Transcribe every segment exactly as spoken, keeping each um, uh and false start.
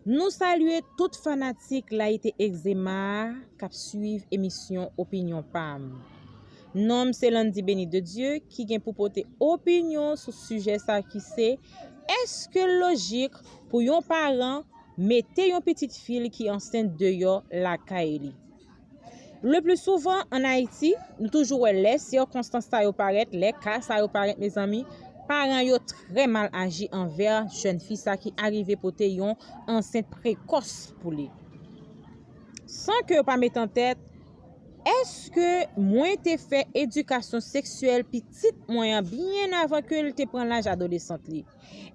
Nou salye tout fanatik Layite Egzema a k ap swiv emisyon Opinyon Pa m. Non m se Landy Béni de Dieu ki gen pou pote opinyon sou sijè sa ki se, èske l lojik pou yon paran mete yon pitit fi l ki ansent deyò lakay li? Le pli souvan, ann Ayiti, nou toujou wè lè sikonstans sa yo parèt, lè ka sa yo parèt, mezanmi, paran yo trè mal aji anvè jèn fi sa ki arive pote yon ansent prekòs pou li. San ke yo pa met an tèt, èske mwen te fè edikasyon seksyèl pitit mwen an byen avan ke l te pran laj adolesant li?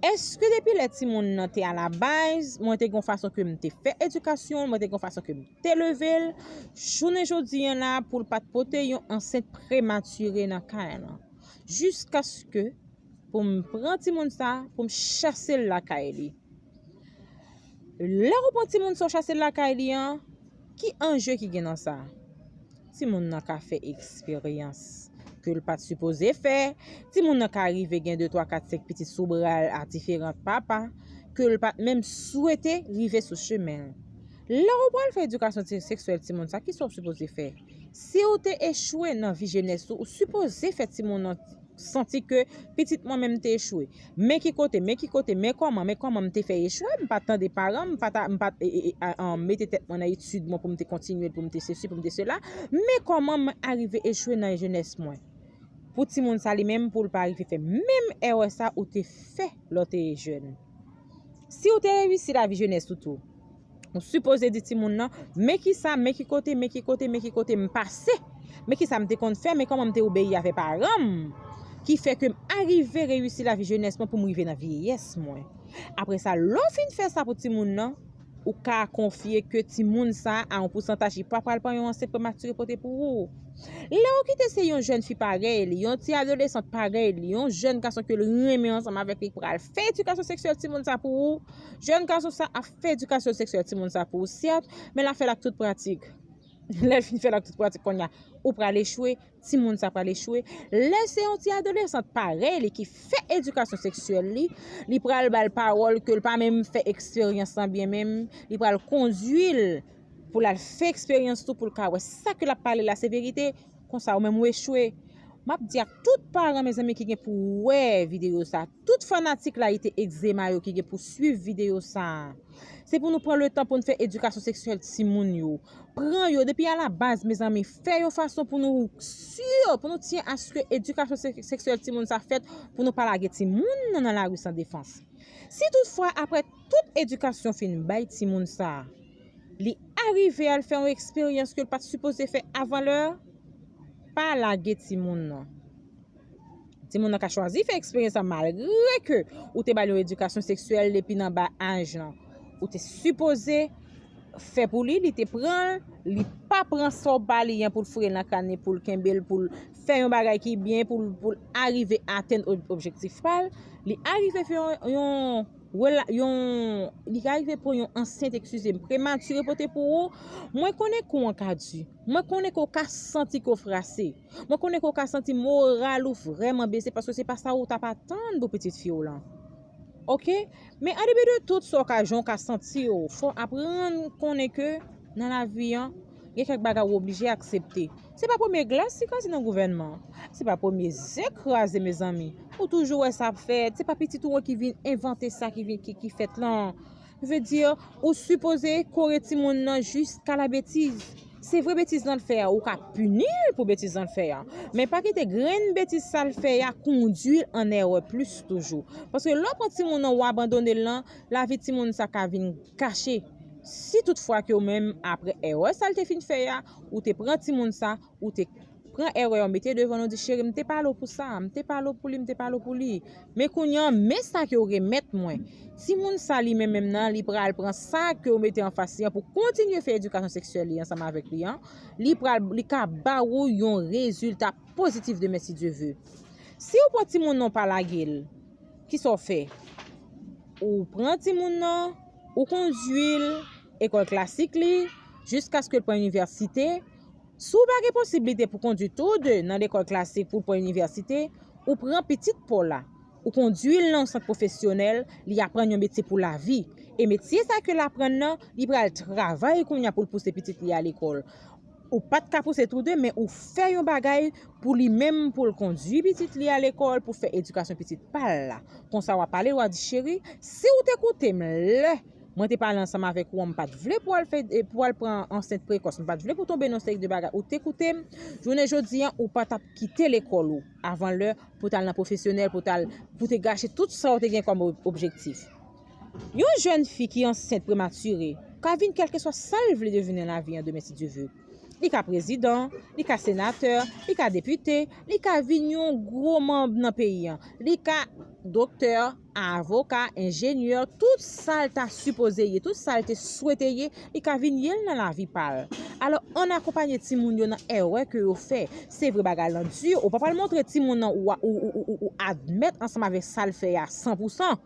Èske depi lè timoun nan te alabaz, mwen te gen yon fason ke m te fè edikasyon l, mwen te gen yon fason ke m te leve l, jounen jodi a la pou l pa t pote yon ansent prematire nan kay lan? Jiskaske pou m pran timoun sa, pou m chase l lakay li. Lè ou pran timoun sa ou chase l lakay li an, ki anje ki gen nan sa? Timoun nan ka fè eksperyans ke l pa t sipoze fè. Timoun nan ka rive gen de, twa, kat, senk pitit sou bra l a diferan papa ke l pa t menm swete rive sou chemen l. Lè ou pral fè edikasyon se- seksyèl timoun sa, kisa w sipoze fè? Si w te echwe nan vi jenès ou, ou sipoze fè timoun nan santi ke pitit mwen menm te echwe. Men ki kote, men ki kote, men kòman, men kòman m te fè echwe, m pa t tande paran m, m pa ta, m pa t e, e, e, a, an, mete tèt mwen nan etid mwen pou m te kontinye, pou m te sesi, pou m te sela. Men kòman mwen arive echwe nan jenès mwen. Pou timoun sa li menm, pou l pa rive fè menm erè sa ou te fè lè w te jèn. Si w te reyisi lavi jenès ou tou, ou sipoze di timoun nan, men kisa, men ki kote, men ki kote, men ki kote m pase, men kisa m te konn fè, men kòman m te obeyi avè paran m, ki fè ke m arive reyisi lavi jenès mwen pou m rive nan vyeyès mwen. Apre sa, lè w fin fè sa pou timoun nan, ou ka konfye ke timoun sa a, a yon pousantaj, li pa pral pran yon ansent prematire pote pou ou. Lè w kite se yon jèn fi parèy li, yon ti adolesant parèy li, yon jèn gason ke l renmen ansanm avèk li, k pral fè edikasyon seksyèl timoun sa pou ou. Jèn gason sa ap fè edikasyon seksyèl timoun sa pou ou, sèt, men l ap fè l ak tout pratik. Lè l fin fè l ak tout pratik, kounye a, ou pral echwe, timoun sa pral echwe. Lè se yon ti adolesant parèy li ki fè edikasyon seksyèl li, li pral ba l pawòl ke l pa menm fè eksperyans lan byen menm, li pral kondui l pou l al fè eksperyans tou, pou l ka wè sa ke l ap pale la se verite, konsa ou menm ou echwe. M ap di ak tout paran, mezanmi, ki gen pou wè videyo sa, tout fanatik Layite Egzema yo ki gen pou swiv videyo sa, se pou nou pran letan pou n fè edikasyon seksyèl timoun yo. Pran yo depi alabaz, mezanmi, fè yon fason pou nou si, pou nou tyen aske edikasyon sek- seksyèl timoun sa fèt, pou nou pa lage timoun nan nan lari san defans. Si toutfwa, apre tout edikasyon fin bay timoun sa, li arive al fè yon eksperyans ke l pa t sipoze fè avan lè, pa lage timoun nan. Timoun nan ka chwazi fè eksperyans sa malgre ke ou te ba l yon edikasyon seksyèl depi nan ba aj lan. Ou te sipoze fè pou li, li te pran l, li pa pran sa w ba li an pou l foure l nan kane, pou l kenbe l, pou l fè yon bagay ki byen, pou l, pou l arive atenn ob- objektif pa l. Li arive fè yon, yon, rela- yon, li arive pran yon ansent, eskize m, prematire pote pou ou. Mwen konnen kou an ka di. Mwen konnen ke w ka santi ke w frase. Mwen konnen ke w ka santi moral ou vrèman bese paske se pa sa ou t ap atann pou pitit fi w lan. Oke? Men an depi de tout sa w ka, jan w ka santi w, fò w aprann konnen ke nan lavi an, gen kèk bagay ou oblije aksepte. Se pa premye glas ki kraze nan gouvènman. Se pa premye ze kraze, mezanmi. Ou toujou wè sa ap fèt. Se pa pitit ou an ki vin envante sa ki vin, ki, ki fèt lan. Vle di, ou sipoze kore timoun nan jiska la betiz. Se vre betiz lan l fè a, ou ka pini l pou betiz lan l fè a. Men pa kite grenn betiz sa l fè a kondui l an erè plis toujou. Paske lè w pran timoun nan ou abandone l lan, lavi timoun sa ka vin gache. Si toutfwa ke w menm, apre erè sa l te fin fè a, ou te pran timoun sa, ou te pran erè w mete devan l, ou di, cheri, m te pale w pou sa, m te pale w pou li, m te pale w pou li. Men kounye a, men sa ke w remèt mwen. Timoun sa li menm menm nan, li pral pran sa ke w mete anfas li an pou kontinye fè edikasyon seksyèl li ansanm avèk li an. Li pral, li ka ba ou yon rezilta pozitif demen si Dye ve. Si w pran timoun nan w pa lage l, kisa w fè? Ou pran timoun nan, ou kondui l ekòl klasik li, jiskaske l pran inivèsite. Si w pa gen posiblite pou kondui tou de nan lekòl klasik pou l pran inivèsite, ou pran pitit pa w la, ou kondui l nan yon sant pwofesyonèl, li aprann yon metye pou lavi. E metye sa ke l aprann nan, li pral travay kounye a pou l pouse pitit li a lekòl. Ou pa t ka pouse tou de, men ou fè yon bagay pou li menm, pou l kondui pitit li a lekòl, pou fè edikasyon pitit pa l la. Konsa w ap pale, w a di, cheri, si w te koute m lè mwen te pale ansanm avèk ou an, m pa t vle pou w al fè, pou w al pran ansent prekòs, m pa t vle pou w tonbe nan seri de bagay. Ou te koute m, jounen jodi an, ou pa t ap kite lekòl ou avan lè pou w t al nan pwofesyonèl, pou w t al, pou w te gache tout sa w te gen kòm ob-, objektif. Yon jèn fi ki ansent prematire ka vin kèlkeswa sa l vle devni nan lavi an demen si Dye ve. Li ka prezidan, li ka senatè, li ka depite, li ka vin yon gwo manm nan peyi an, li ka doktè, avoka, enjenyè, tout sa l ta sipoze ye, tout sa l te swete ye, li ka vin ye l nan lavi pa l. Alò, ann akonpanye timoun yo nan erè ke yo fè. Se vre bagay lan di, ou pa pral montre timoun nan ou, ou, ou, ou, ou, ou admèt ansanm avèk sa l fè a san pou san.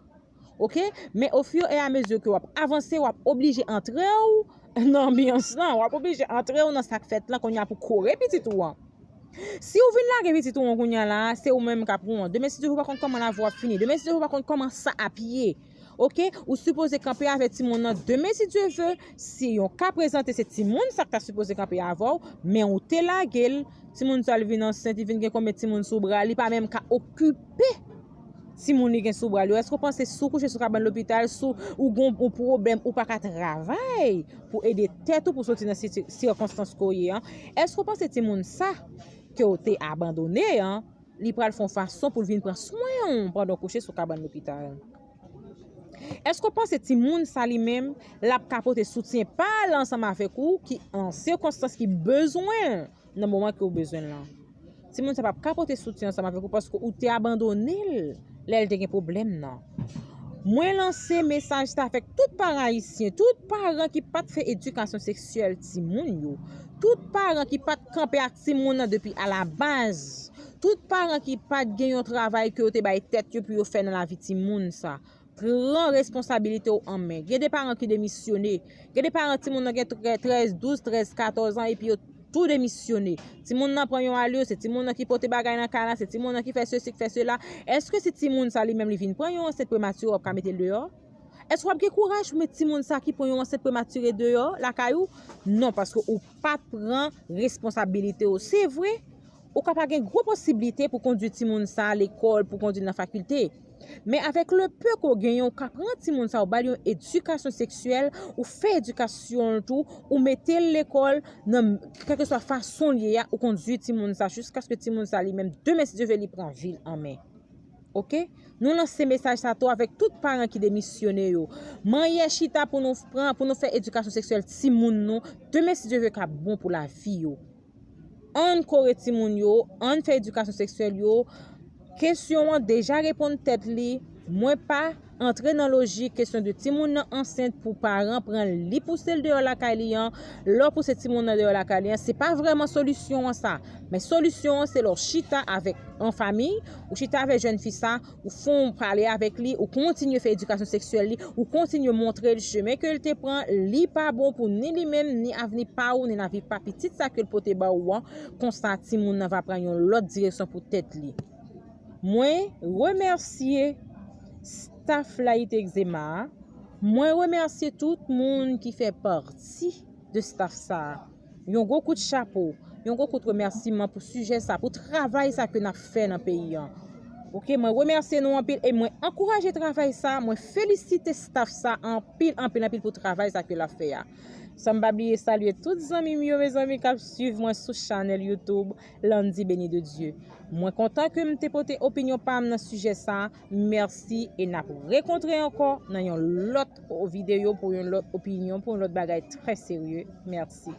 Oke? Men ofiramezi ke w ap avanse, w ap oblije antre w nan anbyans lan, w ap oblije antre w nan sa k fèt lan kounye a pou kore pitit ou an. Si w vin lage pitit ou an kounye a la, se ou menm k ap wont. Demen, si Dye ve, ou pa konn kòman lavi w ap fini. Demen, si Dye ve, ou pa konn kòman sa ap ye. Oke? Ou sipoze kanpe avèk timoun nan. Demen, si Dye ve, si yon ka prezante, se timoun sa k ta sipoze kanpe avè w, men ou te lage l. Timoun sa, li vin ansent, li vin gen konbyen timoun sou bra, li pa menm ka okipe timoun li gen sou bra l yo. Èske w panse si w kouche sou kabann lopital, si w gen yon pwoblèm, ou pa ka travay pou ede tèt ou pou soti nan siti-, sikonstans ke w ye an, èske w panse timoun sa ke w te abandone an, li pral fè yon fason pou l vin pran swen w pandan w kouche sou kabann lopital? Èske w panse timoun sa li menm, l ap ka pote soutyen pa l ansanm avèk ou ki an sikonstans ki bezwen l nan moman ke w bezwen l lan? Timoun sa p ap ka pote soutyen ansanm avèk ou paske ou te abandone l lè l te gen pwoblèm nan. Mwen lanse mesaj sa avèk tout paran ayisyen, tout paran ki pa t fè edikasyon seksyèl timoun yo, tout paran ki pa t kanpe ak timoun nan depi alabaz, tout paran ki pa t gen yon travay ke yo te bay tèt yo pou yo fè nan lavi timoun sa. Pran responsabilite w an men. Gen de paran ki demisyone. Gen de paran timoun nan gen trè-, trèz, douz, trèz, katòz an epi yo tou demisyone. Timoun nan pran yon alyo, se timoun nan ki pote bagay nan kay la, se timoun nan ki fè sesi, ki fè sela. Èske si timoun sa li menm li vin pran yon ansent prematire, w ap ka mete l deyò? Èske w ap gen kouraj pou met timoun sa ki pran yon ansent prematire deyò lakay ou? Non, paske ou pa t pran responsabilite w. Se vre, ou ka pa gen gwo posiblite pou kondui timoun sa lekòl, pou kondui l nan fakilte. Men avèk le peu ke w genyen, ou ka pran timoun sa, ou ba l yon edikasyon seksyèl, ou fè edikasyon l tou, ou mete l lekòl, nan kèlkeswa fason l ye a, ou kondui timoun sa, jiskaske timoun sa li menm, demen, si Dye ve, li pran vi l an men. Oke? Nou lanse mesaj sa tou avèk tout paran ki demisyone yo. Mannyè chita pou nou pran, pou nou fè edikasyon seksyèl timoun nou, demen, si Dye ve, k ap bon pou lavi yo. Ann kore timoun yo, ann fè edikasyon seksyèl yo. Kesyon an deja reponn tèt li. Mwen pa antre nan lojik kesyon de timoun nan ansent pou paran pran li pouse l deyò lakay li an. Lè w pouse timoun nan deyò lakay li an, se pa vrèman solisyon an sa. Men solisyon an se lè w chita avèk an fanmi, ou chita avèk jèn fi sa, ou fè yon pale avèk li, ou kontinye fè edikasyon seksyèl li, ou kontinye montre l chemen ke l te pran, li pa bon pou ni li menm, ni avni pa ou, ni lavi pa pitit sa ke l pote ba ou an. Konsa, timoun nan va pran yon lòt direksyon pou tèt li. Mwen remèsye staff Layite Egzema a. Mwen remèsye tout moun ki fè pati de staff sa a. Yon gwo kout chapo, yon gwo kout remèsiman pou sijè sa, pou travay sa ke n ap fè nan peyi an. Oke, mwen remèsye nou anpil e mwen ankouraje travay sa, mwen felisite staff sa anpil, anpil, anpil pou travay sa ke l ap fè a. San m pa bliye salye tout zanmi m yo, mezanmi, k ap swiv mwen sou chanèl YouTube Landy Béni de Dieu. Mwen kontan ke m te pote opinyon pa m nan sijè sa. Mèsi e n ap rekontre ankò nan yon lòt videyo pou yon lòt opinyon, pou yon lòt bagay trè serye. Mèsi.